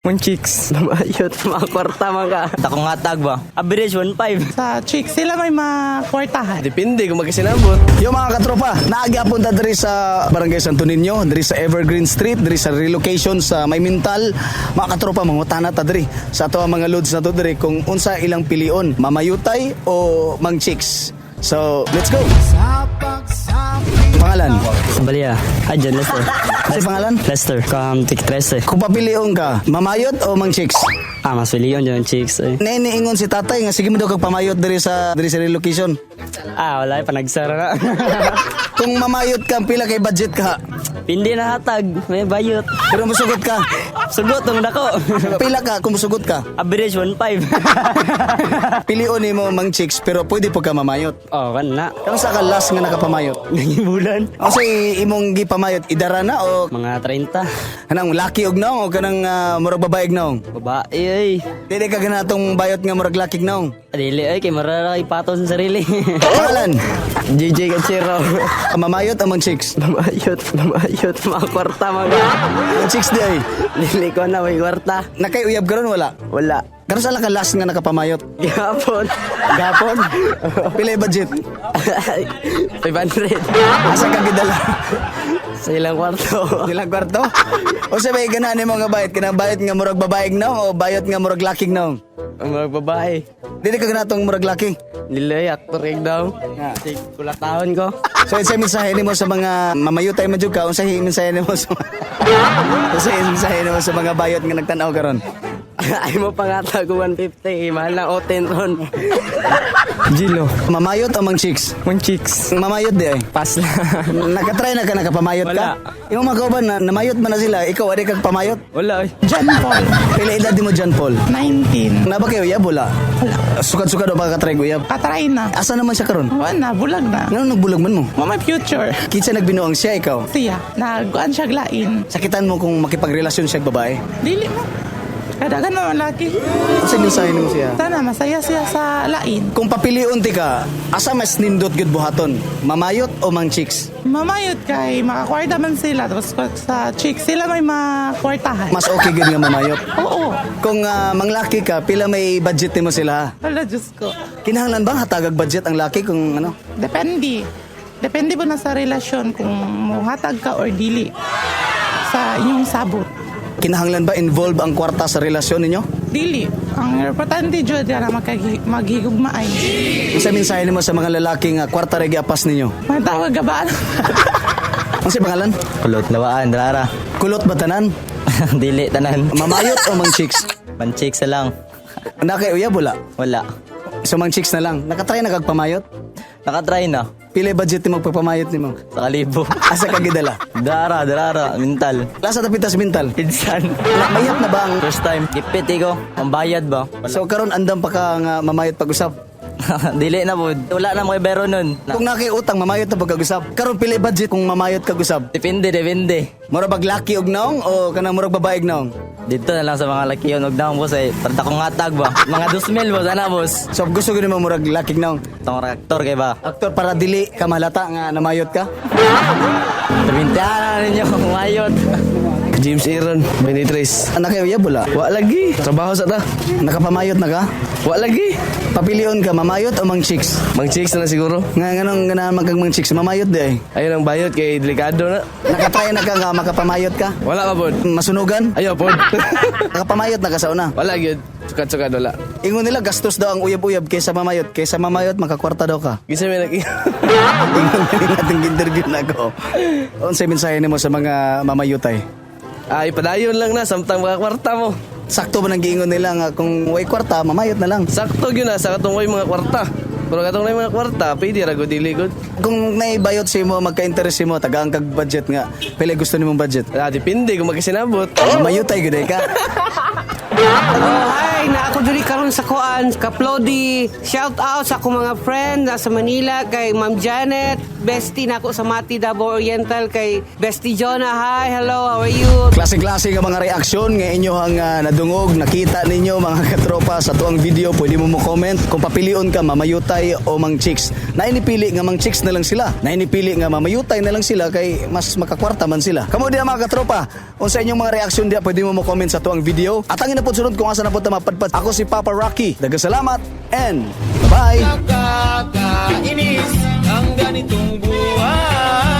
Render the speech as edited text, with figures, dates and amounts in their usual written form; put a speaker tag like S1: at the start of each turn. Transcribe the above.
S1: Mang chicks.
S2: Mamayot, mga kwarta man ka.
S3: Akong hatag ba?
S2: Average 1.5.
S4: Sa chicks, sila may makwartahan.
S1: Depende kung magkasinabot.
S5: Yo, mga katropa, naagyapon ta diri sa Barangay Santo Niño, diri sa Evergreen Street, diri sa relocation sa May Mintal. Mga katropa, mangutana ta diri sa ato ang mga loads na to diri kung unsa ilang pilion, mamayutay o mang chicks. So, let's go. Pangalan?
S2: Balya. Ah, John Lester.
S5: Kasi pangalan?
S2: Lester. Kam tik 13.
S5: Kung papilion ka, mamayot o mang chicks?
S2: Ah, mas piliyon dyan chicks eh.
S5: Niniingon si tatay nga sige mo daw kag pamayot diri sa relocation.
S2: Ah, wala eh, panagsara na.
S5: Kung mamayot ka, pila kay budget ka?
S2: Hindi na hatag, may bayot.
S5: Pero musugot ka.
S2: Sugot tong dako.
S5: Pila ka kung musugot ka?
S2: Average 1.5.
S5: Pilion nimo mang chicks pero pwede po ka mamayot.
S2: Oh, kan na.
S5: Kung sa ka last nga nakapamayot?
S2: Nangibulan.
S5: Ang sa imong gipamayot idara na o
S2: Mga 30.
S5: kanang laki og naong o kanang murag babae og naong?
S2: Babae ay.
S5: Dili ka ganatong bayot nga murag laki og naong.
S2: Dili ay kay marara ipato sa sarili.
S5: Pangalan?
S1: JJ Kachero.
S5: Mamayot o mang chicks?
S2: Mamayot, mamayot, mga kwarta man ka.
S5: Mang chicks di ay.
S2: Dili ko na may kwarta.
S5: Nakay uyab karon wala?
S2: Wala.
S5: Karon sa ka last nga nakapamayot?
S2: Gapon.
S5: Gapon? Pila yung budget?
S2: 500.
S5: Asa ka gidala?
S2: Sa ilang kwarto.
S5: Ilang kwarto? O sa may ganaan nimo nga bayot? Kanang bayot nga murag babae og naong o bayot nga murag laki og naong?
S2: Ang mga babae.
S5: Dili ka ganatong murag laki?
S2: Dili, aktor kay daw. Sig kulatahon ko.
S5: So, unsay mensahe nimo sa mga mamayutay man jud ka, unsay mensahe nimo sa unsay mensahe nimo sa mga bayot nga nagtan-aw karon?
S2: Ay mo pangatag ko 150. Mahal na oten ron.
S1: Gino.
S5: Mamayot o mang chicks?
S1: Mang chicks.
S5: Mamayot di ay.
S1: Pass lang.
S5: Nakatry na ka nakapamayot ka?
S1: Wala.
S5: Yung mga kauban na namayot man na sila, ikaw adi kag pamayot.
S1: Wala ay.
S4: John Paul,
S5: Pila edad mo, John Paul?
S4: 19.
S5: Na ba kayo uyab wala?
S4: Wala.
S5: Sukad-sukad o ba katry uyab?
S4: Katry na.
S5: Asa naman siya karon?
S4: Wala na, bulag na.
S5: Ngano nagbulag man mo?
S4: Wa may future.
S5: Kinsa nagbinuang siya ikaw?
S4: Siya, nagkuan siya glain.
S5: Sakitan mo kung makipagrelasyon siya og babae.
S4: Dili mo. Kadagan naman laki.
S5: Unsay mensahe nimo siya?
S4: Sana masaya siya sa lain.
S5: Kung papilion ti ka, asa mas nindot gyud buhaton? Mamayot o mang chicks?
S4: Mamayot kay makakwarta man sila. Tapos sa chicks, sila may makwartahan.
S5: Mas okay gyud nga mamayot.
S4: Oo.
S5: Kung manglaki ka, pila may budget nimo sila? Ha?
S4: Wala, Diyos ko.
S5: Kinahanglan ba hatagag budget ang laki kung ano?
S4: Depende. Depende po na sa relasyon kung muhatag ka or dili sa inyong sabot.
S5: Kinahanglan ba involve ang kwarta sa relasyon ninyo?
S4: Dili. Ang importante jud na maghigugmaay.
S5: Unsa mensahe nimo sa mga lalaki nga kwarta ra giapas ninyo?
S4: Matawag ka ba?
S5: Unsa pangalan?
S3: Kulot lawaan, rara.
S5: Kulot ba tanan?
S3: Dili tanan.
S5: Mamayot o mang chicks?
S3: Mang chicks na lang.
S5: Nakay uyab wala?
S3: Wala.
S5: So mang chicks na lang. Nakatry na kag pamayot?
S3: Nakatry na.
S5: Pila budget nimo pagpamayot nimo?
S3: Sa kalibo.
S5: Asa ka gidala?
S3: Dara, darara, mental.
S5: Lasa tapitas mental.
S3: Pinsan.
S5: Mayap na ba ang
S3: First time, ipit eh ko. Ang bayad ba? Wala.
S5: So karon andam pa ka nga mamayot pag-usap.
S3: Dili na po. Wala na mo bero nun. Na.
S5: Kung nakay utang mamayot na pag-usap. Karon pila budget kung mamayot kag usab?
S3: Depende, depende.
S5: Mura bag laki og naong o kanang murag babae og naong?
S3: Dito na lang sa mga laki yun. Huwag na akong boss eh. Parang akong hatag ba? Mga 2,000 boss, ana boss.
S5: So gusto gyud nimo murag laki og naong.
S3: Itong reaktor kay ba?
S5: Aktor para dili ka mahalata nga namayot ka.
S3: Tabintahan na ninyo, mayot.
S1: James Aaron, 23.
S5: Anak kay uyab wala.
S1: Wa lagi. Trabaho sa ta.
S5: Nakapamayot na ka?
S1: Wa lagi.
S5: Papilion ka mamayot o mang chicks?
S1: Mang chicks na lang siguro.
S5: Nga nganong ganahan man kag mang chicks mamayot di ay.
S1: Ayun ang bayot kay delikado na.
S5: Nakatry na ka nga makapamayot ka?
S1: Wala ka pod.
S5: Masunugan?
S1: Ayaw pod.
S5: Nakapamayot na ka sa una.
S1: Wala gyud. Sukad-sukad wala.
S5: Ingon nila gastos daw ang uyab-uyab kaysa mamayot. Kaysa mamayot makakwarta daw ka.
S1: Gisa may nag
S5: Ingon nila ating interview na ko. Unsay mensahe nimo sa mga mamayutay?
S1: Ay, padayon lang na samtang mga kwarta mo.
S5: Sakto ba nang giingon nila nga kung way kwarta mamayot na lang.
S1: Sakto gyud na sa katong way mga kwarta. Pero katong way mga kwarta, pwede ra gud dili gud.
S5: Kung naibayot si mo magka-interest si mo tagaan kag budget nga pila gusto nimong budget.
S1: Ah, depende kung magkasinabot.
S5: Mamayutay gud ay ka.
S6: Oh, hi! Na ako diri karon sa kuan, Kaplodi. Shout out sa akong mga friend nasa Manila kay Ma'am Janet, Bestie nako sa Mati, Davao Oriental, kay Bestie Jonah. Hi, hello, how are you?
S5: Klase-klase nga mga reaksyon nga inyohang nadungog, nakita ninyo, mga katropa, sa tuang video. Pwede mo mo comment kung papilion ka, mamayutay o mang chicks. Nainipili nga mang chicks na lang sila. Nainipili nga mamayutay na lang sila kay mas makakwarta man sila. Kamo diya, mga katropa, unsa inyong mga reaksyon diya, pwede mo mo comment sa tuang video. At ang inapod sunod kung asa na po ta mapadpad. Ako si Papa Rocky. Daghang salamat and bye.
S1: Nakakainis ang ganitong buhay.